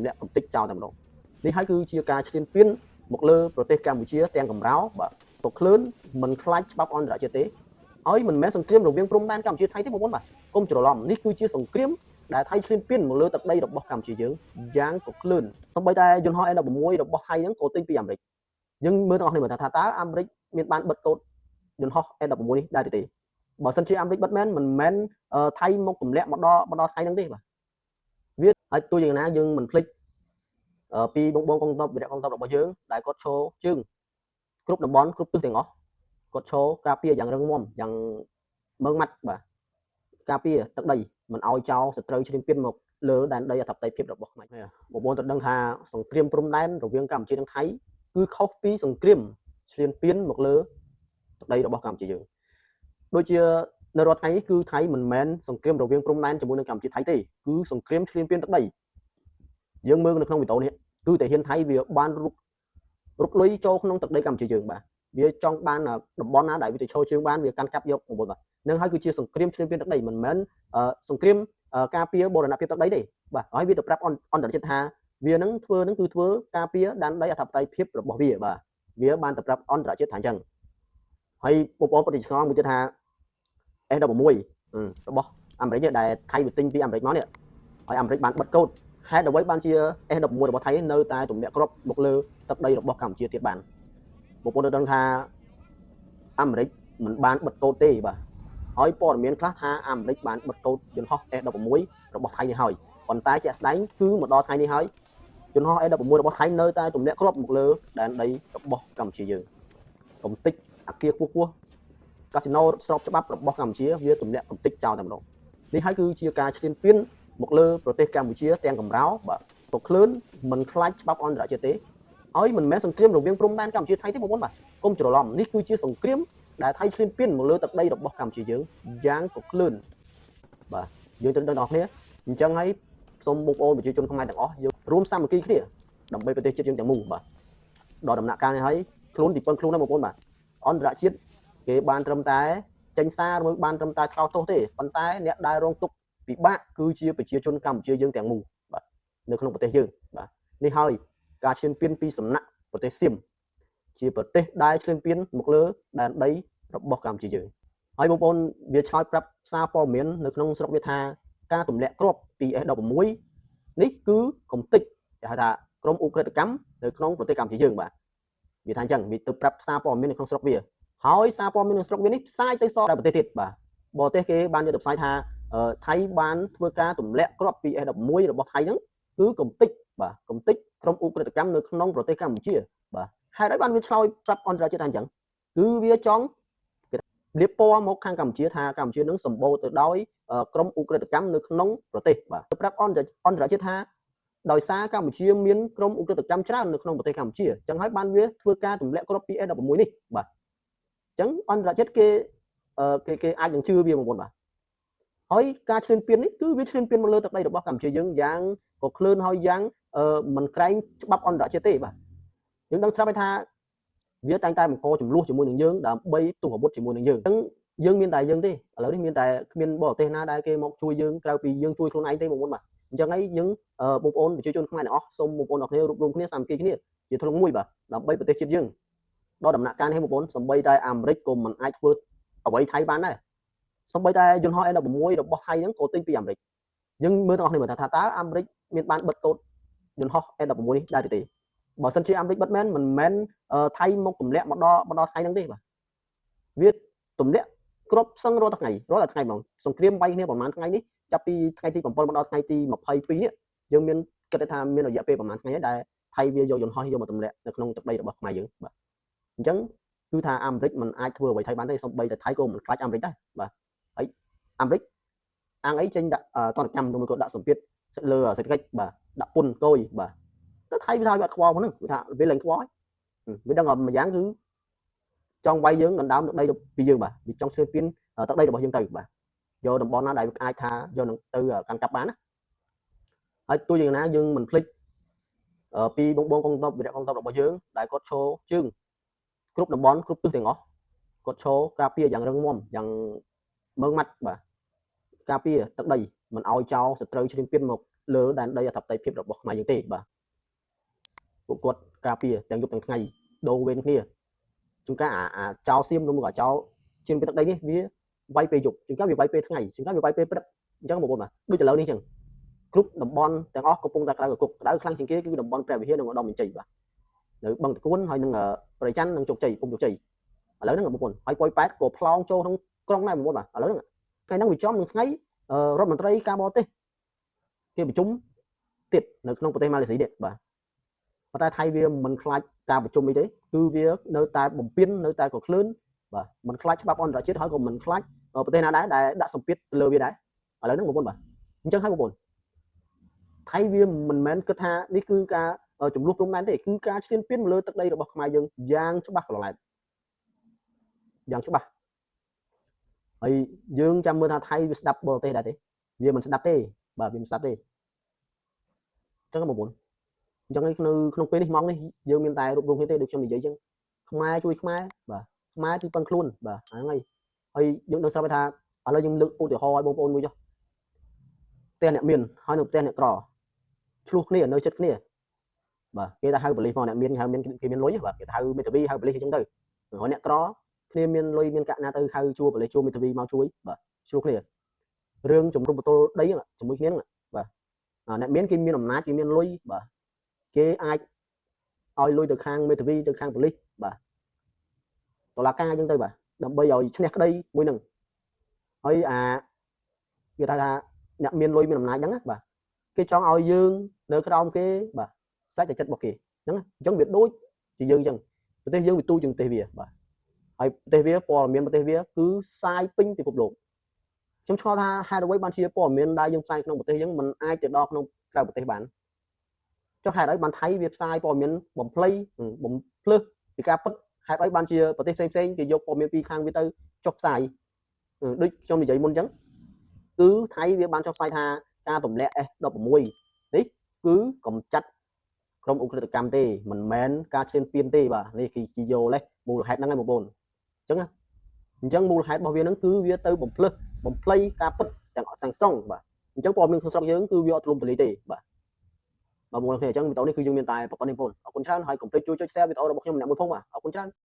ទម្លាក់កំទេចចោលតែម្ដងនេះហើយគឺជាការឈ្លានពានមកលើប្រទេសកម្ពុជាទាំងកម្រោបាទក៏ក្លឿនមិនខ្លាចច្បាប់អន្តរជាតិទេហើយមិនមែនសង្គ្រាមរវាងព្រំដែនកម្ពុជាថៃទេបងប្អូនបាទកុំច្រឡំនេះគឺជាសង្គ្រាមដែលថៃឈ្លានពានមកលើទឹកដីរបស់កម្ពុជាយើងយ៉ាងក៏ក្លឿនសូម្បីតែយន្តហោះ F16 របស់ថៃហ្នឹងក៏ទិញពីអាមេរិកយើងមើលទាំងអស់គ្នាមើលថាតើអាមេរិកមានបានបិទកូដយន្តហោះ F16 នេះដែរឬទេបើសិនជាអាមេរិកបិទមែនមិនមែនថៃមកទម្លាក់មកដល់ថៃហ្នឹងទេបាទវាហើយទោះយ៉ាងណាយើងមិនភ្លេចពីបងបងកងទ័ពវីរៈកងទ័ពរបស់យើងដែលគាត់ឈរជើងគ្រប់តំបន់គ្រប់ទិសទាំងអស់គាត់ឈរការពារយ៉ាងរឹងមាំយ៉ាងម៉ឺងម៉ាត់បាទការពារទឹកដីមិនឲ្យចោលសត្រូវឈ្លានពានមកលើដែនដីអធិបតេយ្យភាពរបស់ខ្មែរបងប្អូនត្រូវដឹងថាសង្គ្រាមព្រំដែនរវាងកម្ពុជានិងថៃគឺខុសពីសង្គ្រាមឈ្លានពានមកលើទឹកដីរបស់កម្ពុជាយើងដូចជានៅរាល់ថ្ងៃនេះគឺថៃមិនមែនសង្គ្រាមរវាងព្រំដែនជាមួយនឹងកម្ពុជាថៃទេគឺសង្គ្រាមឈ្លានពានទឹកដីយើងមើលនៅក្នុងវីដេអូនេះគឺតែហ៊ានថៃវាបានរុករុកលុយចូលក្នុងទឹកដីកម្ពុជាយើងបាទវាចង់បានតំបន់ណាដែលវាទៅឈរជើងបានវាកាន់កាប់យកបងប្អូនបាទនឹងហើយគឺជាសង្គ្រាមឈ្លានពានទឹកដីមិនមែនសង្គ្រាមការពារបូរណភាពទឹកដីទេបាទហើយវាទៅប្រាប់អន្តរជាតិថាវានឹងធ្វើនឹងគឺធ្វើការពារដែនដីអធិបតេយ្យភាពរបស់វាបាទវាបានទៅប្រាប់អន្តរជាតិថាអញ្ចឹងហើយបងប្អូនប្រតិឆ្ងល់មួយទៀតថា S16 របស់អាមេរិកដែលថៃវាទិញពីអាមេរិកមកនេះហើយអាមេរិកបានបិទកូដហេតុអ្វីបានជា S16 របស់ថៃនៅតែទម្លាក់គ្រាប់មកលើទឹកដីរបស់កម្ពុជាទៀតបានបងប្អូនដឹងថាអាមេរិកមិនបានបិទកូដទេបាទហើយព័ត៌មានខ្លះថាអាមេរិកបានបិទកូដយន្តហោះ S16 របស់ថៃនេះហើយប៉ុន្តែជាក់ស្ដែងគឺមកដល់ថ្ងៃនេះហើយយន្តហោះ S16 របស់ថៃនៅតែទម្លាក់គ្រាប់មកលើដែនដីរបស់កម្ពុជាយើងកំតិចអាគារខ្ពស់ខ្ពស់កាស៊ីណូស្របច្បាប់របស់កម្ពុជាវាទម្លាក់កំទេចចោលតែម្ដងនេះហើយគឺជាការឈ្លានពានមកលើប្រទេសកម្ពុជាទាំងកម្រោបាទក៏ក្លឿនមិនខ្លាចច្បាប់អន្តរជាតិទេហើយមិនមែនសង្គ្រាមរវាងព្រំដែនកម្ពុជាថៃទេបងប្អូនបាទកុំច្រឡំនេះគឺជាសង្គ្រាមដែលថៃឈ្លានពានមកលើទឹកដីរបស់កម្ពុជាយើងយ៉ាងក៏ក្លឿនបាទយើងត្រូវដឹងដល់គ្នាអញ្ចឹងហើយសូមបងប្អូនប្រជាជនខ្មែរទាំងអស់យើងរួមសាមគ្គីគ្នាដើម្បីប្រទេសជាតិយើងទាំងមូលបាទដល់ដំណាក់កាលនេះហើយខ្លួនទីពឹងខ្លួនណាបងប្អូនបាទអន្តរជាតិគេបានត្រឹមតែចេញសារមួយបានត្រឹមតែថ្កោលទោសទេប៉ុន្តែអ្នកដែលរងទុក្ខពិបាកគឺជាប្រជាជនកម្ពុជាយើងទាំងមូលបាទនៅក្នុងប្រទេសយើងបាទនេះហើយការឈ្លានពានពីសំណាក់ប្រទេសសៀមជាប្រទេសដែលឈ្លានពានមកលើដែនដីរបស់កម្ពុជាយើងហើយបងប្អូនវាឆ្លើយប្រាប់សារព័ត៌មាននៅក្នុងស្រុកវាថាការទម្លាក់គ្រាប់ពី S16 នេះគឺកំតិចគេហៅថាក្រុមឧក្រិដ្ឋកម្មនៅក្នុងប្រទេសកម្ពុជាយើងបាទវាថាអញ្ចឹងវាទៅប្រាប់សារព័ត៌មាននៅក្នុងស្រុកវាហើយសារព័ត៌មាននៅស្រុកវានេះផ្សាយទៅសដល់ប្រទេសទៀតបាទបរទេសគេបានយកទៅផ្សាយថាថៃបានធ្វើការទម្លាក់គ្រាប់ពី S16 របស់ថៃហ្នឹងគឺកំតិចបាទកំតិចក្រុមឧក្រិដ្ឋកម្មនៅក្នុងប្រទេសកម្ពុជាបាទហេតុអីបានវាឆ្លើយប្រាប់អន្តរជាតិថាអញ្ចឹងគឺវាចង់លាបពណ៌មកខាងកម្ពុជាថាកម្ពុជានឹងសម្បូរទៅដោយក្រុមឧក្រិដ្ឋកម្មនៅក្នុងប្រទេសបាទប្រាប់អន្តរជាតិថាដោយសារកម្ពុជាមានក្រុមឧក្រិដ្ឋកម្មច្រើននៅក្នុងប្រទេសកម្ពុជាអញ្ចឹងហើយបានវាធ្វើការទម្លាក់គ្រាប់ពី S16 នេះបាទអញ្ចឹងអន្តរជាតិគេគេគេអាចនឹងជឿវាបងប្អូនបាទហើយការឈ្លានពាននេះគឺវាឈ្លានពានមកលើទឹកដីរបស់កម្ពុជាយើងយ៉ាងក៏ក្លឿនហើយយ៉ាងមិនក្រែងច្បាប់អន្តរជាតិទេបាទយើងដឹងស្រាប់ហើយថាវាតែងតែបង្កចំនួនជាមួយនឹងយើងដើម្បីទោះអាវុធជាមួយនឹងយើងអញ្ចឹងយើងមានតែយើងទេឥឡូវនេះមានតែគ្មានបរទេសណាដែលគេមកជួយយើងក្រៅពីយើងជួយខ្លួនឯងទេបងប្អូនបាទអញ្ចឹងហើយយើងបងប្អូនប្រជាជនខ្មែរទាំងអស់សូមបងប្អូនអរគ្នារួបរวมគ្នាសាមគ្គីគ្នាជាធ្លុងមួយបាទដើម្បីប្រទេសជាតិយើងដល់ដំណាក់កាលនេះបងប្អូនសំបីតែអាមេរិកក៏មិនអាចធ្វើអ្វីថៃបានដែរសំបីតែយន្តហោះ F16 របស់ថៃហ្នឹងក៏ទិញពីអាមេរិកយើងមើលទាំងអស់គ្នាមើលថាតើអាមេរិកមានបានបិទកូដយន្តហោះ F16 នេះដែរឬទេបើសិនជាអាមេរិកបិទមែនមិនមែនថៃមកទម្លាក់មកដល់ថៃហ្នឹងទេបាទវាទម្លាក់គ្រប់សឹងរាល់ថ្ងៃរាល់តែថ្ងៃហ្មងសង្គ្រាមវាយគ្នាប្រហែលថ្ងៃនេះចាប់ពីថ្ងៃទី7មកដល់ថ្ងៃទី22នេះយើងមានគិតថាមានរយៈពេលប្រហែលថ្ងៃហើយដែលថៃវាយកយន្តហោះយកមកទម្លាក់នៅក្នុងទឹកដីរបស់ខ្មែរយើងបាទអញ្ចឹងគឺថាអាមេរិកមិនអាចធ្វើអ្វីថៃបានទេសូម្បីតែថៃក៏មិនខ្លាចអាមេរិកដែរបាទហើយអាមេរិកអាងអីចេញដាក់ទណ្ឌកម្មឬមួយក៏ដាក់សម្ពាធលើសេដ្ឋកិច្ចបាទដាក់ពន្ធកយបាទទៅថៃវាថាវាអត់ខ្វល់ហ្នឹងវាថាវាលែងខ្វល់ហើយវាដឹងថាម្យ៉ាងគឺចង់វាយយើងដណ្ដើមទឹកដីពីយើងបាទវាចង់ឈ្លានពានទឹកដីរបស់យើងទៅបាទយកតំបន់ណាដែលអាចថាយកនឹងទៅកាន់កាប់បានណាហើយទោះយ៉ាងណាយើងមិនភ្លេចពីបងបងកងទ័ពវីរៈកងទ័ពរបស់យើងដែលគាត់ឈរជើងគ្រប់តំបន់គ្រប់ទិសទាំងអស់គាត់ឈរការពារយ៉ាងរឹងមាំយ៉ាងម៉ឺងម៉ាត់បាទការពារទឹកដីមិនឲ្យចោលសត្រូវឈ្លានពានមក លើដែនដីអធិបតេយ្យភាពរបស់ខ្មែរយើងទេបាទពួកគាត់ការពារទាំងយប់ទាំងថ្ងៃដូរវេនគ្នាជួនកាលអាចោលសៀមឬមកអាចោលជឿនពីទឹកដីនេះវាវាយពេលយប់ជួនកាលវាវាយពេលថ្ងៃជួនកាលវាវាយពេលព្រឹកអញ្ចឹងបងប្អូនបាទដូចឥឡូវនេះអញ្ចឹងគ្រប់តំបន់ទាំងអស់កំពុងតែក្តៅកគុកក្តៅខ្លាំងជាងគេគឺតំបន់ព្រះវិហារនិងឧត្តមមានជ័យបាទនៅបឹងតគួនហើយនឹងព្រៃច័ន្ទនិងជោគជ័យពុំជោគជ័យឥឡូវហ្នឹងបងប្អូនហើយប៉ោយប៉ែតក៏ផ្លោងចូលក្នុងក្រុងដែរបងប្អូនបាទឥឡូវហ្នឹងថ្ងៃហ្នឹងវាចំនឹងថ្ងៃរដ្ឋមន្ត្រីការបរទេសគេប្រជុំទៀតនៅក្នុងប្រទេសម៉ាឡេស៊ីនេះបាទប៉ុន្តែថៃវាមិនខ្លាចការប្រជុំអីទេគឺវានៅតែបំពេញនៅតែក៏ក្លឿនបាទមិនខ្លាចច្បាប់អន្តរជាតិហើយក៏មិនខ្លាចប្រទេសណាដែរដែលដាក់សម្ពាធទៅលើវាដែរឥឡូវហ្នឹងបងប្អូនបាទអញ្ចឹងហើយបងប្អូនថៃវាមិនមែនគិតថានេះគឺការចំនួនព្រំដែនទេគឺការឈ្លានពានមកលើទឹកដីរបស់ខ្មែរយើងយ៉ាងច្បាស់ក្រឡែតយ៉ាងច្បាស់ហើយយើងចាំមើលថាថៃវាស្ដាប់បរទេសដែរទេវាមិនស្ដាប់ទេបាទវាមិនស្ដាប់ទេអញ្ចឹងបងប្អូនអញ្ចឹងនៅក្នុងពេលនេះម៉ោងនេះយើងមានតែរួបរวมគ្នាទេដូចខ្ញុំនិយាយអញ្ចឹងខ្មែរជួយខ្មែរបាទខ្មែរទីពឹងខ្លួនបាទហ្នឹងហើយហើយយើងដឹងស្រាប់ថាឥឡូវយើងលើកឧទាហរណ៍ឲ្យបងប្អូនមួយចុះផ្ទះអ្នកមានហើយនៅផ្ទះអ្នកក្រឆ្លោះគ្នានៅចិត្តគ្នាបាទគេទៅហៅប៉ូលីសមកអ្នកមានហៅមានគេមានលុយបាទគេទៅហៅមេធាវីហៅប៉ូលីសអញ្ចឹងទៅហើយអ្នកក្រគ្នាមានលុយមានកាក់ណាទៅហៅជួប៉ូលីសជួមេធាវីមកជួយបាទឆ្លោះគ្នារឿងជំរុំបទលដីហ្នឹងជាមួយគ្នាហ្នឹងបាទអ្នកមានគេមានអំណាចគេមានលុយបាទគេអាចឲ្យលុយទៅខាងមេធាវីទៅខាងប៉ូលីសបាទតុលាការអញ្ចឹងទៅបាទដើម្បីឲ្យឈ្នះក្តីមួយហ្នឹងហើយអាគេថាអ្នកមានលុយមានអំណាចហ្នឹងបាទគេចង់ឲ្យយើងនៅក្រោមគេបាទសាច់តែចិត្តរបស់គេហ្នឹងអញ្ចឹងវាដូចជាយើងអញ្ចឹងប្រទេសយើងវាទូជាងប្រទេសវាបាទហើយប្រទេសវាព័ត៌មានប្រទេសវាគឺសាយពេញពិភពលោកខ្ញុំឆ្ងល់ថាហេតុអ្វីបានជាព័ត៌មានដែលយើងផ្សាយក្នុងប្រទេសយើងមិនអាចទៅដល់ក្នុងក្រៅប្រទេសបានចុះហេតុអីបានថៃវាផ្សាយព័ត៌មានបំភ្លៃបំភ្លឺពីការពិតហេតុអីបានជាប្រទេសផ្សេងផ្សេងគេយកព័ត៌មានពីខាងវាទៅចុះផ្សាយដូចខ្ញុំនិយាយមុនអញ្ចឹងគឺថៃវាបានចុះផ្សាយថាការទម្លាក់ S16 នេះគឺកំចាត់ក្រុមឧក្រិដ្ឋកម្មទេមិនមែនការឈ្លានពានទេបាទនេះគឺជាយោលេះមូលហេតុហ្នឹងឯងបងប្អូនអញ្ចឹងអញ្ចឹងមូលហេតុរបស់វាហ្នឹងគឺវាទៅបំភ្លឺបំភ្លៃការពិតទាំងទាំងស្រុងបាទអញ្ចឹងព័ត៌មានក្នុងស្រុកយើងគឺវាអត់ទូលំទូលាយទេបាទបាទបងប្អូនគ្នាអញ្ចឹងវីដេអូនេះគឺយើងមានតែប៉ុណ្្នេះបងប្អូនអរគុណច្រើនហើយកុំភ្លេចជួយចុច share វីដេអូរបស់ខ្ញុំម្នាក់មួយផងបាទអរគុណច្រើន។